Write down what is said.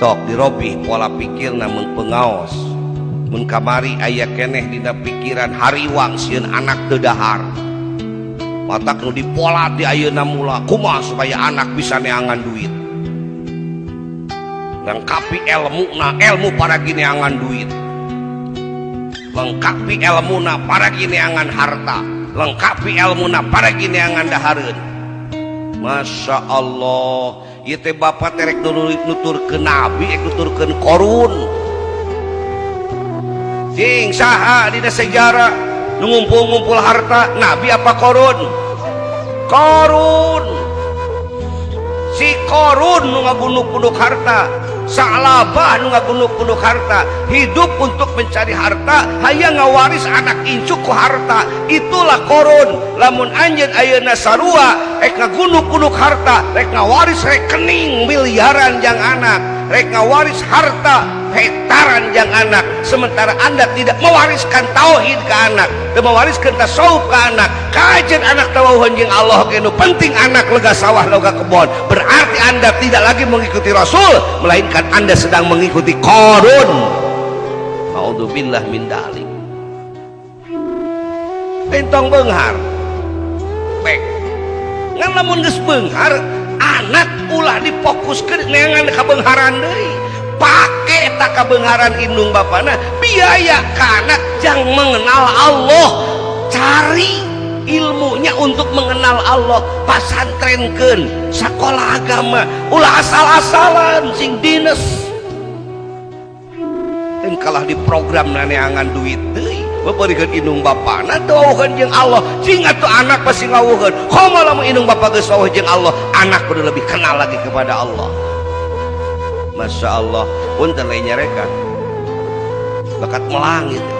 Sok dirobih pola pikirna mun pengaos. Mun kamari aya keneh dina pikiran hariwang sieun anak teu dahar. Matak nu dipola di ayeuna mula kumaha supaya anak bisa neangan duit. Lengkapi ilmuna, ilmu paragi neangan duit. Lengkapi ilmuna paragi neangan harta. Lengkapi ilmuna paragi neangan dahareun. Masya Allah, ieu teh bapak teh rek nuturkeun nabi, rek nuturkeun Korun. Cing saha dina sejarah nu ngumpul-ngumpul harta, nabi apa Korun? Korun. Si Korun nu ngagunuk-gunuk harta, Sa'labah nu ngagunuk-gunuk harta, hidup untuk mencari harta, hayang ngawaris anak incu ku harta. Itulah Korun. Lamun anjeun ayeuna sarua rek ngagunuk-gunuk harta, rek ngawaris rekening miliaran jang anak, rek ngawaris harta hektaran jang anak, sementara Anda tidak mewariskan tauhid ke anak, tidak mewariskan tasawuf ke anak, kajen anak tawauhan jeung Allah ge nu penting anak lega sawah lega kebon. Berarti Anda tidak lagi mengikuti Rasul, melainkan Anda sedang mengikuti Korun. Naudzubillah min dzalik. Entong beunghar. Baik. Ngan lamun geus beunghar, anak ulah difokuskeun neangan kabeungharan deui. Pake eta kabeungharan indung bapana biaya ka anak jang mengenal Allah. Cari ilmunya untuk mengenal Allah, pasantrenkeun, sekolah agama, ulah asal-asalan sing dines. Dan kalah di program neangan duit deui, beberikeun indung bapana teu wawuheun jeung Allah, cing atuh anak pasti ngawuheun. Komo lamun indung bapa geus wawuh jeung Allah, anak kudu lebih kenal lagi kepada Allah. Masya Allah, punten lain nyarekan bakat melang gitu.